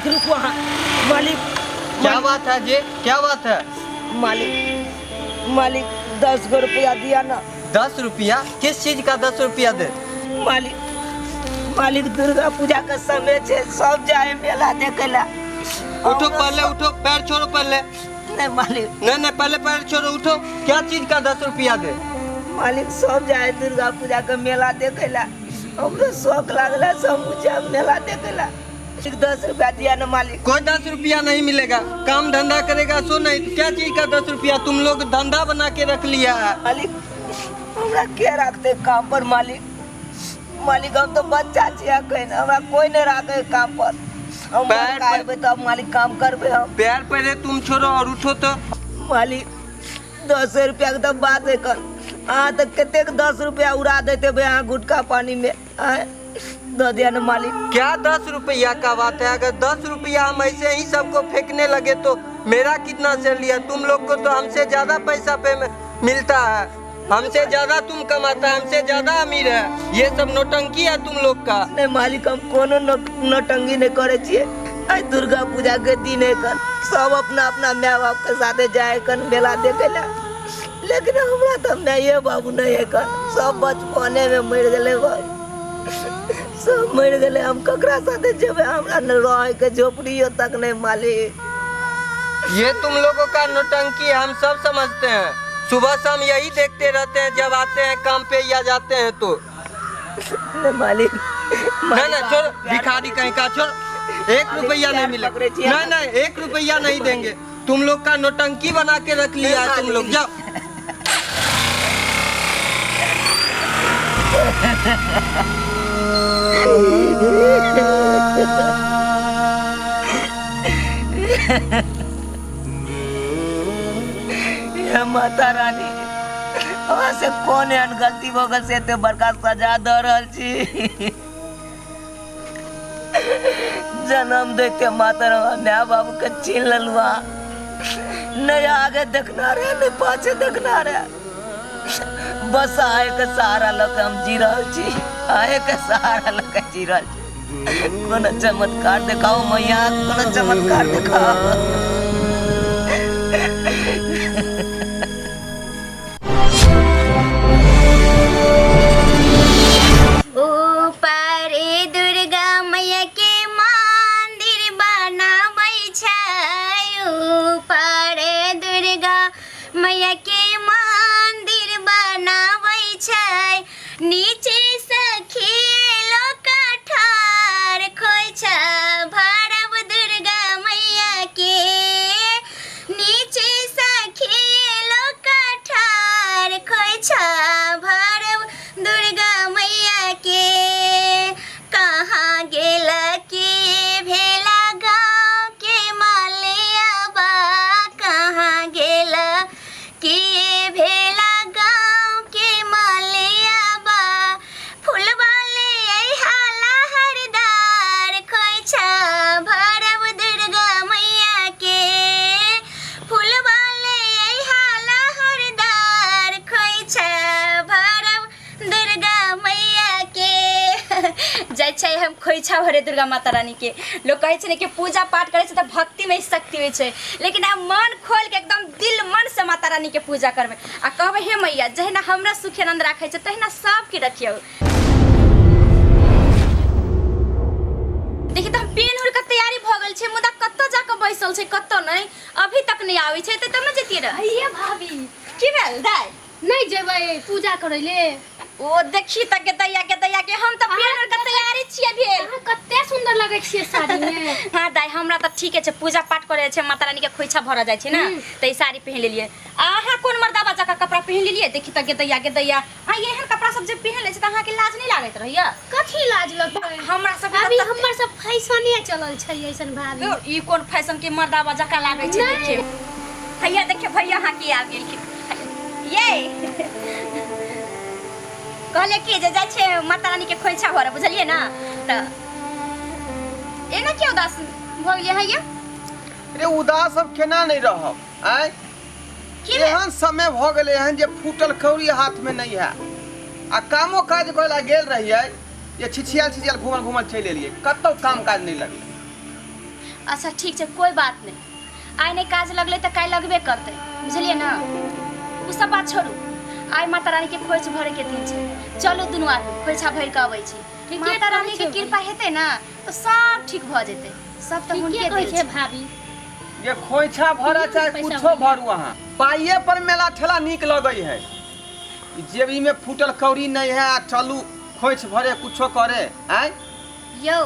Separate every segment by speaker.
Speaker 1: मालिक रुकू अहाँ मालिक।
Speaker 2: क्या बात है जी, क्या बात है?
Speaker 1: मालिक, मालिक 10 गो रुपया दिया ना।
Speaker 2: 10 रुपया? किस चीज का 10 रुपया दे?
Speaker 1: मालिक, मालिक दुर्गा पूजा के समय छे, सब जाए मेला देखे ला।
Speaker 2: उठो पहले, उठो, पैर छोड़ो पहले।
Speaker 1: नहीं मालिक।
Speaker 2: नहीं नहीं, पहले पैर छोड़ो, उठो। क्या चीज का 10 रुपया दे?
Speaker 1: मालिक सब जाए दुर्गा पूजा के मेला देखे ला, हमरो शौक लागला सब जाए मेला देखे ला। 10 रुपया दिया ना मालिक।
Speaker 2: कोई 10 रुपया नहीं मिलेगा, काम धंधा करेगा सो नहीं। क्या चीज का 10 रुपया? तुम लोग धंधा बना के रख लिया है।
Speaker 1: मालिक हमरा के रखते काम पर? मालिक, मालिक हम तो बच्चा छियै अखन, हमरा कोई नहीं राखे काम पर। हम
Speaker 2: पैर
Speaker 1: बड़का हेबै तब मालिक काम करबै हम।
Speaker 2: पैर पहले तुम छोड़ो और उठो तो।
Speaker 1: मालिक 10 रुपया के तो बात है कर, अहाँ तो कतेक 10 रुपया उड़ा देते भाई अहाँ गुटखा पानी में। आँय, दऽ दिया ना मालिक।
Speaker 2: क्या 10 रुपया का बात है? अगर 10 रुपया हम ऐसे ही सबको फेंकने लगे तो मेरा कितना से लिया? तुम लोग को तो हमसे ज्यादा पैसा पे मिलता है, हमसे ज्यादा तुम कमाता है, हमसे ज्यादा अमीर है। ये सब नौटंकी है तुम लोग का।
Speaker 1: नहीं मालिक हम कोनो नौटंकी नहीं करे छियै। आइ दुर्गा पूजा के दिन है कन, सब अपना अपना my बाप के साथे जाए कन मेला देखे ला, लेकिन हमरा तो माये बाबू नहीं है कन, सब बचपने में मर गेलै बाबू, सब मर गेलै। हम ककरा साथे जेबै? हमरा न रहे के झोपड़ियो तक नहीं मालिक।
Speaker 2: ये तुम लोगों का नौटंकी हम सब समझते हैं, सुबह शाम यही देखते रहते हैं जब आते हैं काम पे या जाते हैं तो।
Speaker 1: नहीं मालिक,
Speaker 2: नहीं नहीं छोड़, भिखारी कहीं का छोड़, 1 रुपया नहीं मिलेगा। नहीं नहीं 1 रुपया नहीं देंगे, तुम लोग का नौटंकी बना के रख लिया है तुम लोग, जाओ।
Speaker 1: हे माता रानी, हमरा से कोन एहन गलती भऽ गेल से एते बड़का सजा दऽ रहल छी? जन्म दैते मातर हमरा माय बाबू के छीन लेलु, नहीं आगे देखना रहे नहीं पाछे देखना रहे, बस आए के सहारा लऽ के हम जी रहल छी, आए के सहारा लऽ के जी रहल छी। कोनो चमत्कार देखाओ मैया, कोनो चमत्कार देखाओ।
Speaker 3: ऊपर दुर्गा मैया के मंदिर बनाबै छै, ऊपर दुर्गा मैया के मंदिर बनाबै छै, नीचे सखी लोक ठार खोइछ भरब दुर्गा मैया के, नीचे सखी लोक ठार खोइछ भरब दुर्गा मैया के। कहाँ गेल के भेला गाँव के मालिया बा, कहाँ गेल के भेला गाँव के मालिया बा, फुलवा ले अइहा हरदार खोइछा भरब दुर्गा मैया के, फुलवा ले अइहा हरदार खोइछा भरब दुर्गा मैया के। जाइ छै हम खोइछा भरे दुर्गा माता रानी के। लोग कहै छै ने कि पूजा पाठ करै छै तऽ भक्तिमे शक्ति होइ छै, लेकिन आब मन खोलि के एकदम दिल मन से माता रानी के पूजा करबै आ कहबै हे मैया जहिना हमरा सुख आनंद राखै छै तहिना सबके रखियौ। देखी तऽ हम पेन उड़ के तैयारी भऽ गेल छै, मुदा कतऽ जाकऽ बैसल छै कतऽ नहि, अभी तक नहि आबै छै तऽ तब ने जैतियै रहए।
Speaker 4: हैया भाभी।
Speaker 3: की भेल दाइ?
Speaker 4: नहीं जेबै पूजा करै ले।
Speaker 3: ओ देखी तऽ के दैया के दैया के हम तऽ पेन के तैयारी छियै भेल।
Speaker 4: अहाँ कते सुंदर लगै छियै साड़ी में।
Speaker 3: हाँ दाइ हमरा तऽ ठीके छै, पूजा पाठ करे छै, माता रानी के खोइछा भरऽ जाइ छै ने, तऽ ई साड़ी पहिन लेलियै। आ अहाँ कोन मर्दाबा जकाँ कपड़ा पहिन लेलियै? देखी तऽ गेदैया गेदैया, आ एहन कपड़ा सब जे पहिन लै छै तऽ अहाँके लाज नहि लागैत रहैया?
Speaker 4: कथी लाज लगतै?
Speaker 3: हमरा सब
Speaker 4: अभी हमर सब फैशने चलल छै ऐसन भाभी।
Speaker 3: ई कोन फैशन के मर्दाबा जकाँ लागै छै देखिए। भैया देखिए भैया अहाँ की आबि गेलखिन। ये कहलियै कि जे जाइ छै माता रानी के खोइछा भरऽ, बुझलियै ने? तऽ एना किया उदास भऽ गेलियै अहाँ ये?
Speaker 5: रे उदास हम केना नहीं रहब? आय
Speaker 3: की भेल?
Speaker 5: एहन समय भऽ गेलै हन जे फूटल कौड़ी हाथमे नहीं है, आ कामो काज करे ला गेल रहियै जे छिछियाल छिछियाल घूमल घूमल चलि एलियै, कतौ काम काज नहीं लगलै।
Speaker 3: अच्छा ठीक छै कोई बात नहीं आइ नहि काज लगलै तऽ काल्हि लगबे करतै बुझलियै ने ओ सब बात छोड़ू आइ माता रानी के खोइछ भरे के दिन छै चलू दुनू आदमी खोइछा भरि के अबै छी
Speaker 4: ठीके
Speaker 3: माता रानी
Speaker 4: कहै
Speaker 3: के
Speaker 4: छै
Speaker 3: कृपा हेतै ने तऽ सब ठीक भऽ जेतै सब तऽ
Speaker 4: ठीके
Speaker 3: हुनके
Speaker 4: कहै
Speaker 3: देल
Speaker 4: छै
Speaker 3: छै
Speaker 4: भाभी
Speaker 5: ये खोइछा भरा चाहे
Speaker 4: पैसा
Speaker 5: कुछो
Speaker 4: भरी।
Speaker 5: भरू अहाँ पाइए पर मेला ठेला नीक लगै है ई जेबी में फूटल कौड़ी नहीं है आ चलू खोइछ भरे कुछो करे आय
Speaker 3: यौ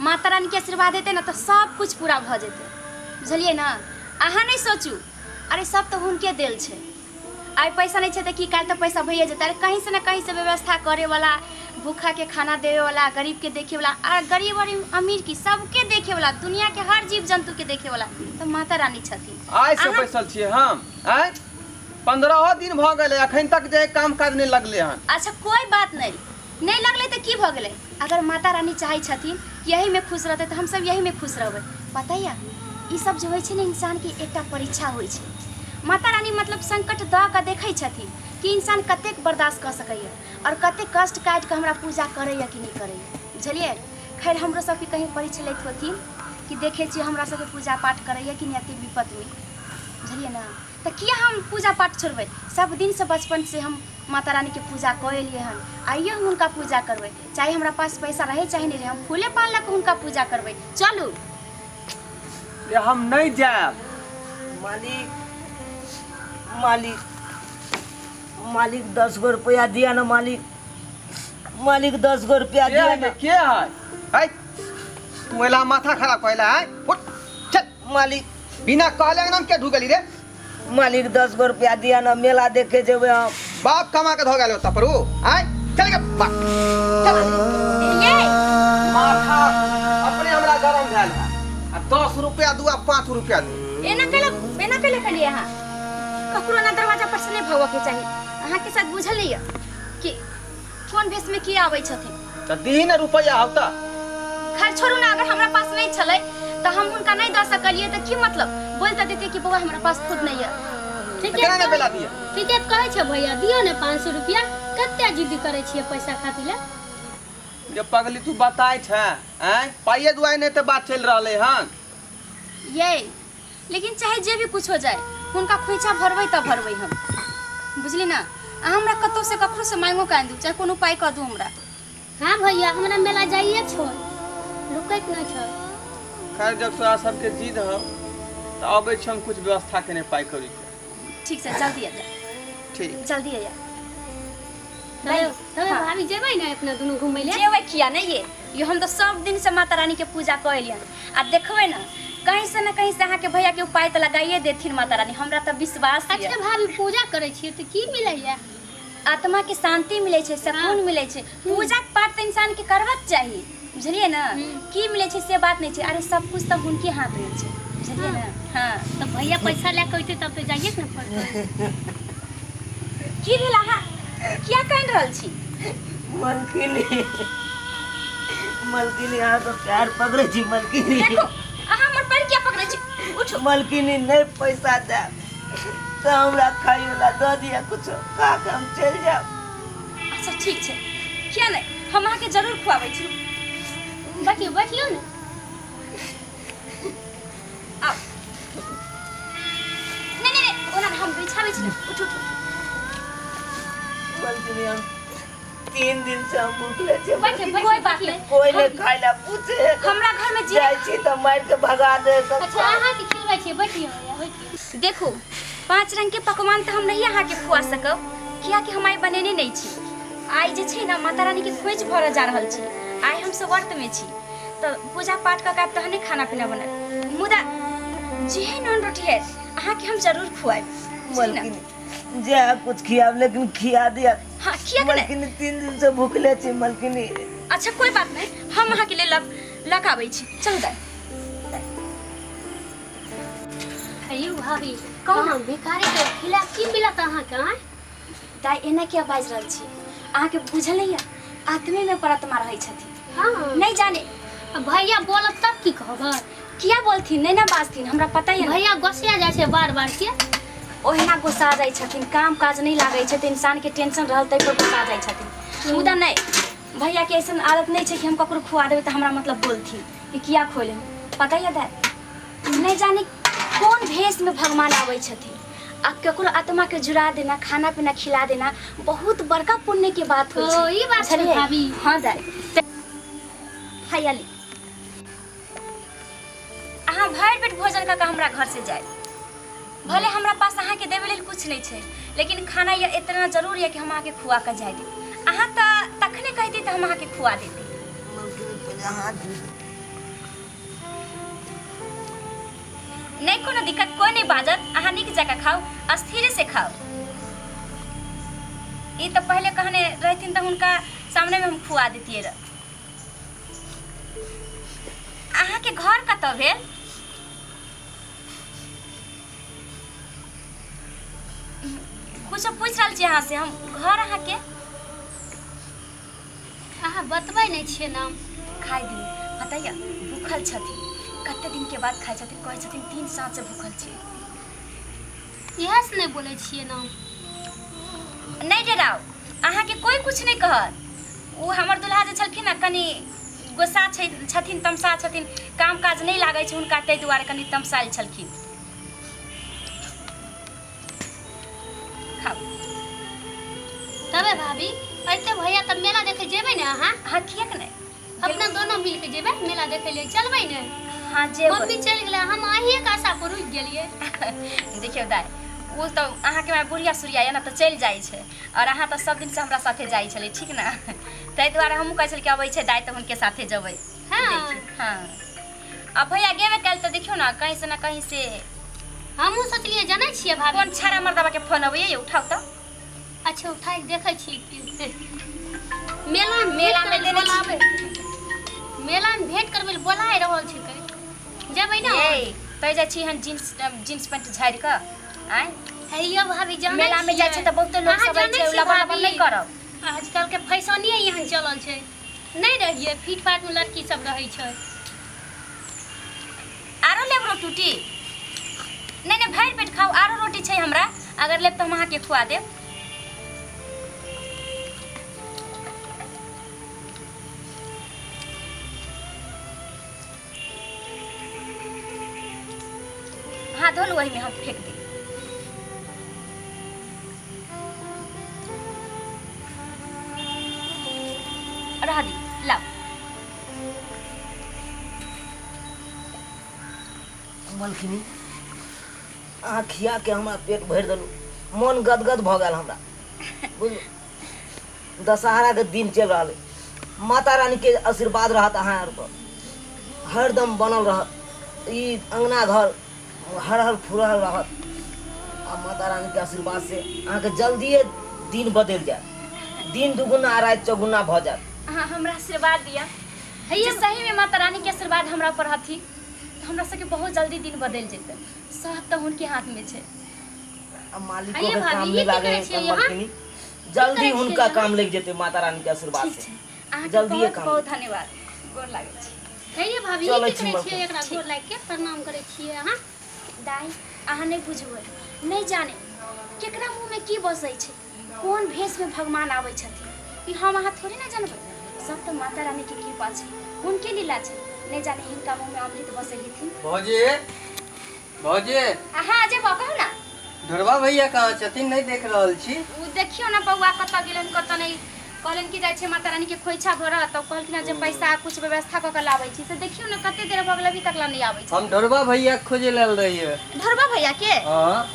Speaker 3: माता रानी के आशीर्वाद हेतै ने तऽ सब कुछ पूरा भऽ जेतै बुझलियै ने अहाँ नहि सोचू अरे सब तऽ हुनके देल छै आइ पैसा नहि छै तऽ की काल्हि तऽ पैसा भइए जेतै अरे कहीं से ने कहीं से व्यवस्था करेवला भूखा के खाना देवेवला गरीब के देखेवला आ गरीब और अमीर की सबके देखेवला दुनिया के हर जीव जंतु के देखेवला तऽ माता रानी छथिन
Speaker 5: आइ से
Speaker 3: अहाँ-
Speaker 5: बैसल छियै हम आय 15 दिन भऽ गेलै अखन तक जे काम काज नहि लगलै हन
Speaker 3: अच्छा कोई बात नहीं नहीं लगलै तऽ की भऽ गेलै अगर माता रानी चाहै छथिन कि यहीमे खुश रहतै तऽ हमसब यहीमे खुश रहबै पता यऽ ई सब जे होइ छै ने इंसानके एकटा परीक्षा होइ छै माता रानी मतलब संकट दऽ कऽ देखै छथिन कि इंसान कतेक बर्दाश्त कऽ सकैए आओर कतेक कष्ट काटि कऽ हमरा पूजा करैए कि नहि करैए बुझलियै खैर हमरो सबके कहीं परीक्षा लैत होथिन कि देखै छियै हमरा सबके पूजा पाठ करैए कि नहि एतेक विपत्तिमे बुझलियै ने तऽ किया हम पूजा पाठ छोड़बै सब दिनसँ बचपनसँ हम माता रानीके पूजा कऽ एलियै हन आइयो हम हुनका पूजा करबै चाहे हमरा पास पैसा रहै चाहे नहि रहै हम फूले पान लऽ कऽ हुनका पूजा करबै चलू
Speaker 5: जे हम नहि जायब
Speaker 1: मालिक मालिक मालिक 10 गो रुपया दिया ना मालिक मालिक 10 गो रुपया
Speaker 5: के
Speaker 1: दिया
Speaker 5: है
Speaker 1: ना
Speaker 5: के है है तू एला माथा खराब कैला है उठ चल
Speaker 1: मालिक
Speaker 5: बिना कहले अंगना में के ढुकली रे
Speaker 1: मालिक 10 गो रुपया दिया ना मेला देखे जेबै हम
Speaker 5: बाप कमा के धो गेल तपरू आय चल गे बाप चल
Speaker 3: ये
Speaker 5: माथा अपने हमरा गरम भेल है आ 10 रुपया दू आ 5 रुपया दू
Speaker 3: एना कैला एना कैला कहलियै अहाँ ककरो ना दरवाजा पर से नहि भगऽ के चाही अहाँके साथ बुझल नहि यऽ कि कोन भेष में की आबै छथिन
Speaker 5: तऽ दीही ने रुपया हौ तऽ
Speaker 3: खैर छोड़ू ना अगर हमरा पास नहीं छलै तऽ हम हुनका नहीं दऽ सकलियै तऽ की मतलब बोल तऽ देतियै कि बौआ हमरा पास खुद नहीं यऽ
Speaker 4: ठीके
Speaker 5: केना नहि बेला दिया
Speaker 4: ठीके तऽ कहै छै भैया दियौ ने 500 रुपया कते जिद्द करै छियै पैसा खातिर लए
Speaker 5: जे पगली तू बताय छै आँय पाइए दुआई नहि तऽ बात चलि रहलै हन
Speaker 3: ये लेकिन चाहे जे भी कुछ हो जाए हुनका खोइछा भरबै तऽ भरबै हम बुझली ना अहाँ हमरा कतौ से ककरो से मांगो के आनि दू चाहे कोनो उपाय कऽ दू हमरा
Speaker 4: हाँ भैया हमरा मेला जाइए छो रुकैत नहि छो
Speaker 5: खैर जब तोरा सबके जिद हौ तऽ अबै छी हम कुछ व्यवस्था केने पाइ कौड़ीके
Speaker 3: ठीक छै जल्दी आ जा
Speaker 5: ठीक
Speaker 3: जल्दी आ जा
Speaker 4: तबे तबे
Speaker 3: हाँ।
Speaker 4: भाभी जेबै ने अपना दुनू घुमै ले
Speaker 3: जेबै किया नहीं ये यो हम तऽ सब दिन से माता रानी के पूजा कऽ एलियन आ देखबै ने कहीं से ने कहीं से अहाँके भैया के उपाय तऽ लगाइए देथिन माता रानी हमरा तऽ विश्वास यऽ
Speaker 4: अच्छा भाभी पूजा करै छियै तऽ की मिलैया
Speaker 3: आत्मा के शांति मिलै छै सुकून मिलै छै पूजा पाठ तऽ इंसान के करबाक चाही बुझलियै ने की मिलै छै से बात नहि छै अरे सब कुछ तऽ हुनके हाथ मे छै बुझलियै ने हाँ
Speaker 4: तऽ भैया पैसा लए कऽ अयतै तब तऽ जाइए के ने पड़तै
Speaker 3: की भेल अहाँ किया कानि रहल छी
Speaker 1: मलकिनी मलकिनी अहाँके पैर पकड़ै छी मलकिनी
Speaker 3: देखो अहाँ हमर पैर किया पकड़ै छी उठू
Speaker 1: मलकिनी नहि पैसा देब तऽ हमरा खाइयोला दऽ दिअ कुछो खा कऽ हम चलि जायब
Speaker 3: अच्छा ठीक छै किया नहि हम अहाँके जरूर खुआबै छी
Speaker 4: बैठियौ बैठियौ ने
Speaker 3: आउ नहि नहि नहि ओना नहि, हम बिछाबै छी ने उठू उठू
Speaker 1: मलकिनी हम 3 दिन से हम भूखले छी
Speaker 4: बैठियौ
Speaker 3: कोई
Speaker 4: बैठियौ
Speaker 3: बात नहि
Speaker 1: कोई नहि खाइ ला पूछे
Speaker 3: हमरा घर में जे
Speaker 1: जाइ छी तऽ मारि के भगा दे सब
Speaker 4: अच्छा अहाँके खिलबै छियै बैठियौ भैया बैठियौ
Speaker 3: देखू पाँच रंग के पकवान तऽ हम नहीं अहाँके खुआ सकब कियाकि हम आइ बनेने नहि छी आइ जे छै ने माता रानी के खोइछ भरऽ जा रहल छी आइ हम सब व्रत में छी तऽ पूजा पाठ कऽ के आब तहने खाना पीना बनायब मुदा जेहन नून रोटी हैत अहाँके हम जरूर खुआएब बुझलियै ने?
Speaker 1: मलकिनी जे कुछ खियाब लेकिन खिया दिया
Speaker 3: हाँ किया के नहि
Speaker 1: मलकिनी 3 दिन से भूखले छी मलकिनी
Speaker 3: अच्छा कोई बात नहीं हम अहाँके लेल लग लऽ कऽ आबै छी चलू दाइ
Speaker 4: अयौ भाभी
Speaker 3: कहू ने।
Speaker 4: कहाँ भिखारी के खिला की मिलत अहाँके आँय
Speaker 3: दाइ एना किया बाजि रहल छी अहाँके बुझल नहि यऽ आत्मेमे परमात्मा रहै छथिन
Speaker 4: हाँ
Speaker 3: नहि जाने
Speaker 4: आ भैया बोलत तब की कहबै
Speaker 3: किया बोलथिन नहि ने बाजथिन हमरा पता यऽ ने
Speaker 4: भैया गोसिया जाइ छै बार बार के
Speaker 3: ओहिना गुस्सा जाइ छथिन काम काज नहि लागै छै तऽ इंसानके टेंशन रहल ताहि पर गुस्सा जाइ छथिन मुदा नहि भैयाके अइसन आदत नहि छै कि हम ककरो खुआ देबै तऽ हमरा मतलब बोलथिन कि किया खोले पता यऽ दाइ, नहि जाने कोन भेषमे भगवान आबै छथिन आ केकरो आत्मा के जुड़ा देना, खाना पीना खिला देना बहुत बड़का पुण्य के बात होइ छै।
Speaker 4: ओ, ई बात छै
Speaker 3: बुझलियै?
Speaker 4: भाभी।
Speaker 3: हाँ दाइ। हैया ली, अहाँ भरि पेट भोजन कऽ कऽ हमरा घर से जायब। भले हमरा पास अहाँके देबै लेल कुछ नहि छै, लेकिन खाना यऽ इतना जरूर यऽ कि हम अहाँके खुआ कऽ जाय देब। अहाँ तऽ तखने कहिती तऽ हम अहाँके खुआ देती। नहि कोनो दिक्कत, कोई नहि बाजत, अहाँ नीक जकाँ खाउ, स्थिर से खाउ। ई तऽ पहिले कहने रहथिन तऽ हुनका सामनेमे हम खुआ देतियै रह। अहाँके घर कतऽ भेल? कुछो पूछि रहल छी अहाँ से हम, घर अहाँके?
Speaker 4: अहाँ बतबै नहि छियै नाम।
Speaker 3: खाइ दियौ, पता यऽ भूखल छथिन, कते दिनके बाद खाइ छथिन, कहै छथिन 3 साँझसँ भूखल छी।
Speaker 4: इएह से नहि बोलै छियै नाम।
Speaker 3: नहि डराउ, अहाँके कोइ कुछ नहि कहत। ओ हमर दुल्हा जे छलखिन ने कनि गोस्सा छै छथिन, तमसा छथिन, काम काज नहि लागै छै हुनका, ताहि दुआरे कनि तमसायल छलखिन। खाउ।
Speaker 4: तबे भाभी अइते भैया तब मेला देखे जेबै ने अहाँ?
Speaker 3: हाँ, किएक नहि,
Speaker 4: अपना दोनों मिल के जेबै मेला देखे ले, चलबै ने?
Speaker 3: हाँ जेबै।
Speaker 4: मम्मी चलि गेलै, हम अहीँके आशा पर रुकि गेलियै।
Speaker 3: देखियौ दाइ, ओ तऽ अहाँके माय बुढ़िया सुरिया यऽ ने तऽ चलि जाइ छै, आओर अहाँ तऽ सब दिनसँ हमरा साथे जाइ छलै, ठीक ने? ताहि दुआरे हमहूँ कहै छलियै कि अबै छै दाइ तऽ हुनके साथे जेबै।
Speaker 4: हाँ।
Speaker 3: हाँ, आ भैया गेबे काल्हि तऽ देखियौ ने कहीं से ने कहीं से।
Speaker 4: हमहूँ सोचलियै, जनै छियै भाभी,
Speaker 3: कोन छाड़ा मर्दबा के फोन अबैया यौ, उठाउ तऽ।
Speaker 4: अच्छा उठाइ देखै छी। मेला में
Speaker 3: मेला में देने
Speaker 4: बोलाबै, मेला में भेंट करबै लए बोलाय रहल छिकै, जेबै ने?
Speaker 3: ये तै जाइ छी हन जींस जींस पैंट झाड़ि कऽ आँय।
Speaker 4: हे यौ भाभी, जानै
Speaker 3: मेला में जाइ छै तऽ बहुते लोक
Speaker 4: अहाँ
Speaker 3: सब अबै
Speaker 4: जानै
Speaker 3: छै,
Speaker 4: छियै
Speaker 3: लबर लबर
Speaker 4: भाभी?
Speaker 3: नहि करब।
Speaker 4: आजकल के फैशने एहन चलल छै, नहि रहियै फीट फाट में लड़की सब रहै छै।
Speaker 3: आरो लेब रोटी उटी? नहि नहि, भरि पेट खाउ, आरो रोटी छै हमरा, अगर लेब तऽ हम अहाँके खुआ देब। हाथ धो लू, ओहिमे हम फेंक देब। रह दी, लाउ।
Speaker 1: मलखिनी, अहाँ खिया के हमरा पेट भरि देलहुँ, मन गदगद भऽ गेल हमरा। बुझलू, दशहरा के दिन चलि रहल अइ, माता रानी के आशीर्वाद रहत अहाँ आर पर, हरदम बनल रहत, ई अंगना घर हर हर फुरहर रहत, आ माता रानी के आशीर्वाद से अहाँके जल्दिए दिन बदलि जायत, दिन दुगुना आ राति चौगुना भऽ जायत।
Speaker 3: अहाँ हमरा आशीर्वाद दिअ जे सही में माता रानी के आशीर्वाद हमरा पर हथिन तऽ हमरा सबके बहुत जल्दी दिन बदलि जेतै। सब तऽ हुनके हाथ में छै।
Speaker 1: आ मालिको
Speaker 4: आइए
Speaker 1: के
Speaker 4: भाभी,
Speaker 1: काम
Speaker 4: ई
Speaker 1: नहि
Speaker 4: की
Speaker 1: लागे
Speaker 4: करै
Speaker 1: है
Speaker 4: छियै
Speaker 1: तऽ
Speaker 4: अहाँ?
Speaker 1: मलकिनी जल्दी
Speaker 4: करै छियै
Speaker 1: हुनका
Speaker 4: अहाँ?
Speaker 1: काम लागि जेतै माता रानी के आशीर्वाद
Speaker 3: ठीक
Speaker 1: से।
Speaker 3: छै, अहाँके
Speaker 1: जल्दिए
Speaker 3: बहुत
Speaker 1: काम।
Speaker 3: बहुत धन्यवाद, गोर लागै छी।
Speaker 4: हे ये भाभी,
Speaker 1: चलै
Speaker 4: ई की
Speaker 1: छी
Speaker 4: करै
Speaker 1: मलकिनी।
Speaker 4: छियै? एकरा गोर लागि के प्रणाम करै छियै अहाँ?
Speaker 3: दाइ, अहाँ नहि बुझबै, नहि जाने केकरा मुँहमे की बसै छै, कोन भेषमे भगवान आबै छथिन, ई हम अहाँ थोड़े ने जानबै। सब तऽ माता रानी के कृपा छै, हुनके लीला छै। नहि जाने हिनका मुँहमे अमृत बसै हेथिन।
Speaker 2: भौजी, भौजी।
Speaker 3: अहाँ अजय बा, कहू ना।
Speaker 2: ढोरबा भैया कहाँ छथिन? नहि देख रहल छी।
Speaker 3: ओ देखियौ ने बौआ कतऽ गेलन कतऽ नहि। कहलनि कि जाइ छै माता रानी के खोइछा भरत, तऽ कहलखिन जे पैसा कुछ व्यवस्था कऽ के लाबै छी, से देखियौ ने कते देर भऽ गेल अभी तक ला नहि आबै छै।
Speaker 2: हम ढोरबा भैया के खोजे लेल रहियै।
Speaker 3: ढोरबा भैया के?
Speaker 2: हाँ।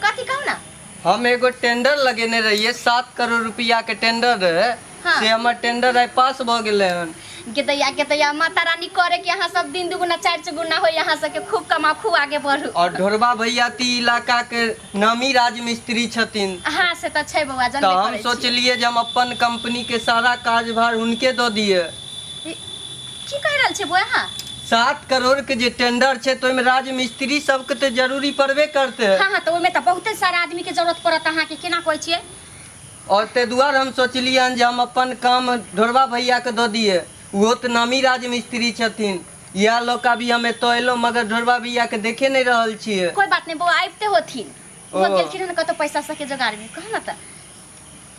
Speaker 3: कथी कहू ना।
Speaker 2: हम एगो टेंडर लगेने रहियै, 7 करोड़ रुपया के टेंडर रहे।
Speaker 3: हाँ।
Speaker 2: से हमर टेंडर आइ पास भऽ गेलै हन।
Speaker 3: गेदैया गेदैया, माता रानी करे कि अहाँ सब दिन दुगुना चारि चौगुना होय, अहाँ सबके खूब कमाउ, खूब आगे बढ़ू।
Speaker 2: और ढोरबा भैया ती इलाका के नामी राजमिस्त्री छथिन।
Speaker 3: हाँ से तऽ छै बौआ,
Speaker 2: तऽ
Speaker 3: जानबे
Speaker 2: हम
Speaker 3: करै छी।
Speaker 2: सोचलियै जे हम अपन कंपनी के सारा कार्यभार हुनके दऽ दियै।
Speaker 3: की कहि रहल छियै बौआ अहाँ?
Speaker 2: 7 करोड़ के जे टेंडर छै तऽ ओहिमे राजमिस्त्री सबके तऽ जरूरी पड़बे करतै।
Speaker 3: हाँ हाँ, तऽ ओहिमे तऽ बहुते सारा आदमी के जरूरत पड़त अहाँके, केना कहै छियै?
Speaker 2: और ताहि दुआरे हम सोचलियै हन जे हम अपन काम ढोरबा भैयाके दऽ दियै, ओहो तऽ नामी राजमिस्त्री छथिन। इएह लऽ कऽ अभी हम एतऽ एलहुँ, मगर ढोरबा भैयाके देखे नहि रहल छियै।
Speaker 3: कोई बात नहीं बौआ, आबिते होथिन।
Speaker 2: ओ।
Speaker 3: ओ गेलखिन हन कतौ पैसा सबके जोगाड़ में, कहू ना तऽ।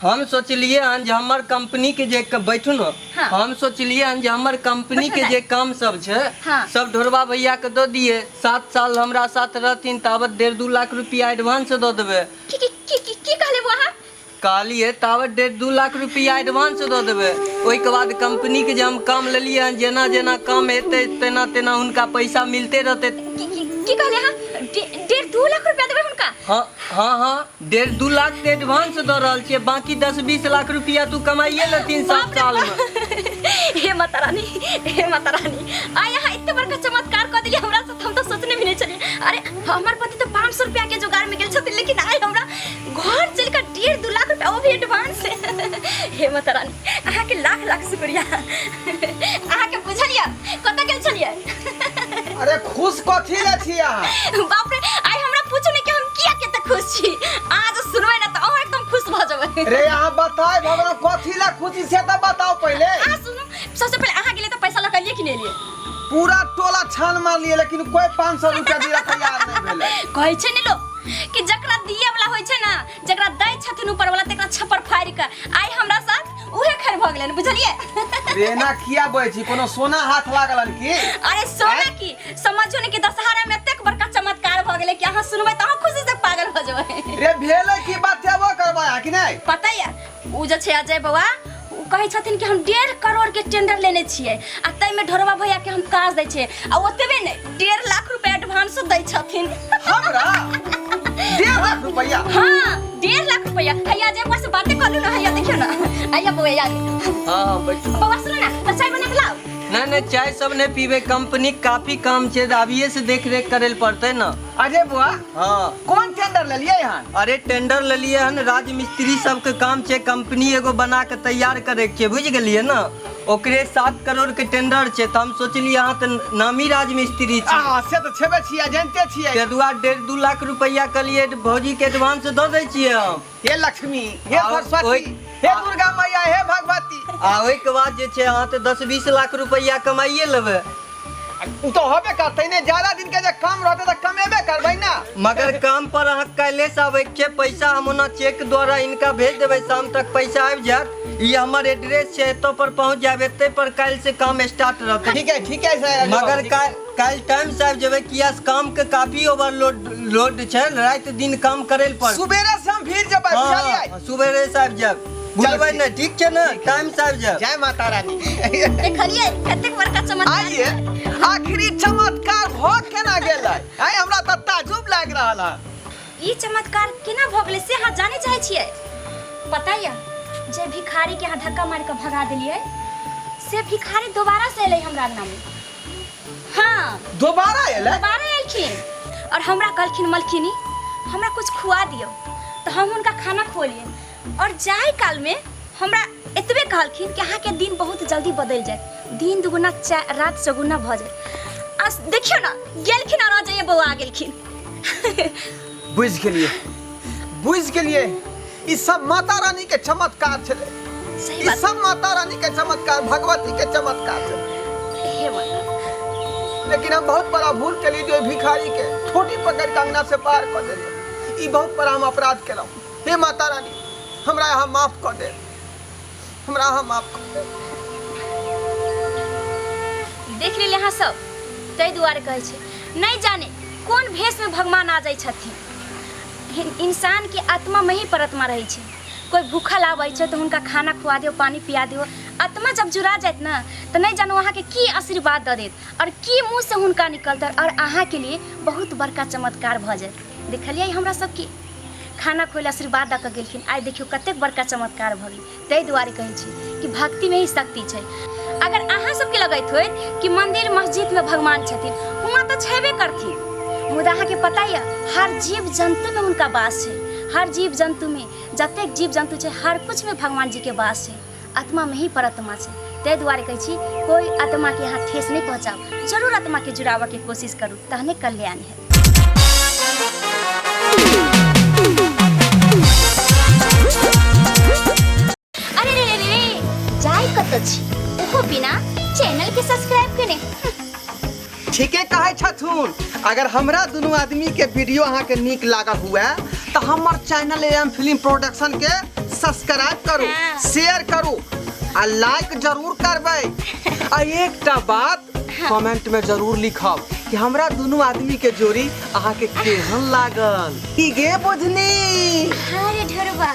Speaker 2: हम सोचलिए हन जे हमर कंपनी के जे बैठू न।
Speaker 3: हाँ।
Speaker 2: हम सोचलिए हन जे हमर कंपनी के
Speaker 3: बैठू
Speaker 2: जे काम सब छै,
Speaker 3: हाँ।
Speaker 2: सब ढोरबा भैया के दऽ दिए। 7 साल हमरा साथ रहथिन ताबत 1.5-2 लाख रुपया एडवांस दऽ देबै।
Speaker 3: की की की की की कहले बौआ अहाँ?
Speaker 2: कहलिए ताबत 1.5-2 लाख रुपया एडवांस दऽ देबै, ओहिके बाद कंपनी के जे हम काम लेलिए हन, जेना जेना काम हेतै तेना तेना हुनका पैसा मिलते रहतै।
Speaker 3: की की की कहले अहाँ? 1.5-2 लाख रुपया देबै हुनका?
Speaker 2: हाँ हाँ हाँ, 1.5-2 लाख के एडवांस दऽ रहल छियै, बाकी 10-20 लाख रुपया तू कमाइए लेथिन 7 साल में।
Speaker 3: हे माता रानी, हे माता रानी, आइ अहाँ एते बड़का चमत्कार कऽ देलियै हमरा साथ, हम तऽ सोचने भी नहि छलियै। अरे हमर पति तऽ 500 रुपया के जोगाड़ में गेल छथिन, लेकिन आइ हमरा घर चलि कऽ 1.5-2 लाख रुपया वो भी एडवांस। हे माता रानी, अहाँके लाख लाख शुक्रिया। अहाँके बुझल यऽ कतऽ गेल छलियै?
Speaker 5: अरे खुश कथी ले छी अहाँ?
Speaker 3: बाप रे, आइ हमरा पूछू ने कि हम किया कते खुश छी। अहाँ जे सुनबै ने तऽ अहाँ एकदम खुश भऽ जेबै।
Speaker 5: रे अहाँ बताए भगवान कथी ले खुशी से तऽ बताओ पहिले।
Speaker 3: अहाँ सुनू, सबसे पहिले अहाँ गेलियै तऽ पैसा लऽ कऽ एलियै कि नहि एलियै?
Speaker 5: पूरा टोला छान मारलियै लेकिन कोई 500 रुपया दिला तैयार नहीं भेलै।
Speaker 3: कहै छै ने लोक कि जकरा दिए वाला होइ छै ना, जकरा दै छथिन ऊपर वाला, तकरा छप्पर फाड़ि कऽ आइ हमरा साथ उहे खैर भऽ गेलनि, बुझलियै?
Speaker 5: रे एना किया बजै छी, कोनो सोना हाथ लागल हन की?
Speaker 3: अरे सोना की समझो ने कि दशहरा में एतेक बड़का चमत्कार भऽ गेलै कि अहाँ सुनबै तऽ अहाँ खुशी से पागल भऽ जेबै।
Speaker 5: रे भेलै की बतेबो करबै अहाँ कि नहि?
Speaker 3: पता यऽ उ जे छै अजय बौआ, उ कहै छथिन कि हम 1.5 करोड़ के टेंडर लेने छियै आ ताहिमे ढोरबा भैया के हम काज दै छियै, आ ओतबे नहि 1.5 लाख रुपया एडवांसो दै छथिन।
Speaker 5: हमरा 1.5 लाख रुपया?
Speaker 3: हाँ, 1.5 लाख रुपया। हैया अजय बौआ से बातें करू ना, हैया देखियौ ना, हैया बौआ आ गेल।
Speaker 2: हाँ हाँ बैठू।
Speaker 3: बौआ सुनू ना, तऽ चाय बना के लाउ।
Speaker 2: नहीं नहीं, चाय सब नहीं पीबे, कंपनी के काफी काम छै, तऽ अभिये से देख रेख करे लए पड़तै ना।
Speaker 5: अजय बुआ,
Speaker 2: हाँ।
Speaker 5: कौन टेंडर लेलियै हन?
Speaker 2: अरे टेंडर लेलियै हन, राजमिस्त्री सबके काम छै, कंपनी एगो बना के तैयार करे के छै, बुझि गेलियै ना? ओकरे 7 करोड़ के टेंडर छै, तऽ हम सोचलियै अहाँ तऽ नामी राजमिस्त्री छी।
Speaker 5: आ से तऽ छेबे छियै, जानते छियै।
Speaker 2: ताहि दुआरे 1.5-2 लाख रुपया कहलियै भौजी के एडवांस दऽ दै छियै हम।
Speaker 5: हे लक्ष्मी, हे सरस्वती, हे दुर्गा मैया, हे भगवती।
Speaker 2: आ ओहिके बाद जे छै अहाँ तऽ 10-20 लाख रुपया कमाइए लेबै।
Speaker 5: उ तऽ होबे करतै ने, ज्यादा दिन के जे काम रहतै तऽ कमेबे करबै ना।
Speaker 2: मगर काम पर अहाँ काल्हि से आबै के छै, पैसा हम ओना चेक द्वारा इनका भेज देबै, शाम तक पैसा आबि जायत। ई हमर एड्रेस छै, एतऽ पर पहुँच जायब, एतै पर काल्हि से काम स्टार्ट रहतै।
Speaker 5: ठीक है, ठीक है सर।
Speaker 2: मगर काल्हि टाइम से आबि जेबै, किया से काम के काफी ओवरलोड लोड छै, राति दिन काम करे लए पड़तै।
Speaker 5: सुबेरे से हम फिर जेबै,
Speaker 2: हाँ,
Speaker 5: बुझलियै?
Speaker 2: हाँ, सुबेरे से आबि जायब, बुझबै ने? ठीक छै ने, टाइम से आबि जायब।
Speaker 5: जय माता रानी।
Speaker 3: देखलियै कतेक बड़का चमत्कार।
Speaker 5: आइए आखिरी चमत्कार भऽ केना गेलै? आइ हमरा तऽ ताजुब लागि रहल है।
Speaker 3: ई चमत्कार केना भऽ गेलै से अहाँ जानै चाहै छियै? पता यऽ जे भिखारी के अहाँ धक्का मारि कऽ भगा देलियै से भिखारी दोबारा से एलै हमरा अंगना में। हाँ,
Speaker 5: दोबारा एलै?
Speaker 3: दोबारा एलखिन और हमरा कहलखिन, मलकिनी हमरा कुछ खुआ दियौ, तऽ हम हुनका खाना खुएलियै और जाय काल में हमरा एतबे कहलखिन कि अहाँके दिन बहुत जल्दी बदलि जायत, दिन दुगुना रात चौगुना भऽ जायत। आ देखियौ ने गेलखिन और अजय बौआ आ गेलखिन।
Speaker 5: बुझि गेलियै, बुझि गेलियै, ई सब माता रानी के चमत्कार छलै।
Speaker 3: सही
Speaker 5: ई
Speaker 3: बात।
Speaker 5: सब माता रानी के चमत्कार, भगवती के चमत्कार छलै।
Speaker 3: हे माता।
Speaker 5: लेकिन हम बहुत बड़ा भूल केलियै जो भिखारी के ठोटी पकड़ के अंगना से बाहर कऽ देलियै। ई बहुत बड़ा हम अपराध केलहुँ। हे माता रानी, हमरा अहाँ माफ कऽ देब, हमरा अहाँ माफ कऽ देब।
Speaker 3: देख लेलियै अहाँ सब, ताहि दुआरे कहै छै नहि जाने कोन भेषमे भगवान आ जाइ छथिन। इंसान के आत्मा में ही परमात्मा रहै छै। कोई भूखल आबै छै तऽ हुनका खाना खुआ दियौ, पानी पिया दियौ, आत्मा जब जुड़ा जायत ने तऽ नहि जानो अहाँके की आशीर्वाद दऽ देत और की मुँह से हुनका निकलत और अहाँके लिए बहुत बड़का चमत्कार भऽ जायत। देखलियै हमरा सबके खाना खुएल आशीर्वाद दऽ कऽ गेलखिन, आइ देखियौ कतेक बड़का चमत्कार भऽ गेल। ताहि दुआरे कहै छी कि भक्तिमे ही शक्ति छै। अगर अहाँ सबके लगैत होइत कि मंदिर मस्जिदमे भगवान छथिन, हुआँ तऽ छेबे करथिन, मुदा अहाँके पता यऽ हर जीव जन्तुमे हुनका वास छै। हर जीव जन्तुमे, जतेक जीव जन्तु छै हर कुछमे भगवान जीके वास छै। आत्मामे ही परमात्मा छै। ताहि दुआरे कहै छी कोइ आत्माके अहाँ ठेस नहि पहुँचाउ, जरूर आत्माके जुड़ाबऽके कोशिश करू, तहने कल्याण हैत। अरे रे रे रे, जाय कतऽ छी ओहो बिना चैनल के सब्सक्राइब केने?
Speaker 5: ठीके कहै छथुन। अगर हमरा दुनू आदमी के वीडियो अहाँ के नीक लागल हुए तऽ हमर चैनल एम फिल्म प्रोडक्शन के सब्सक्राइब करू,
Speaker 3: हाँ।
Speaker 5: शेयर करू आ लाइक जरूर करबै। आ एकटा बात कमेंट में जरूर लिखब कि हमरा दुनू आदमी के जोड़ी अहाँ के केहन लागल। की गे बुझनी?
Speaker 3: हाँ रे ढोरबा।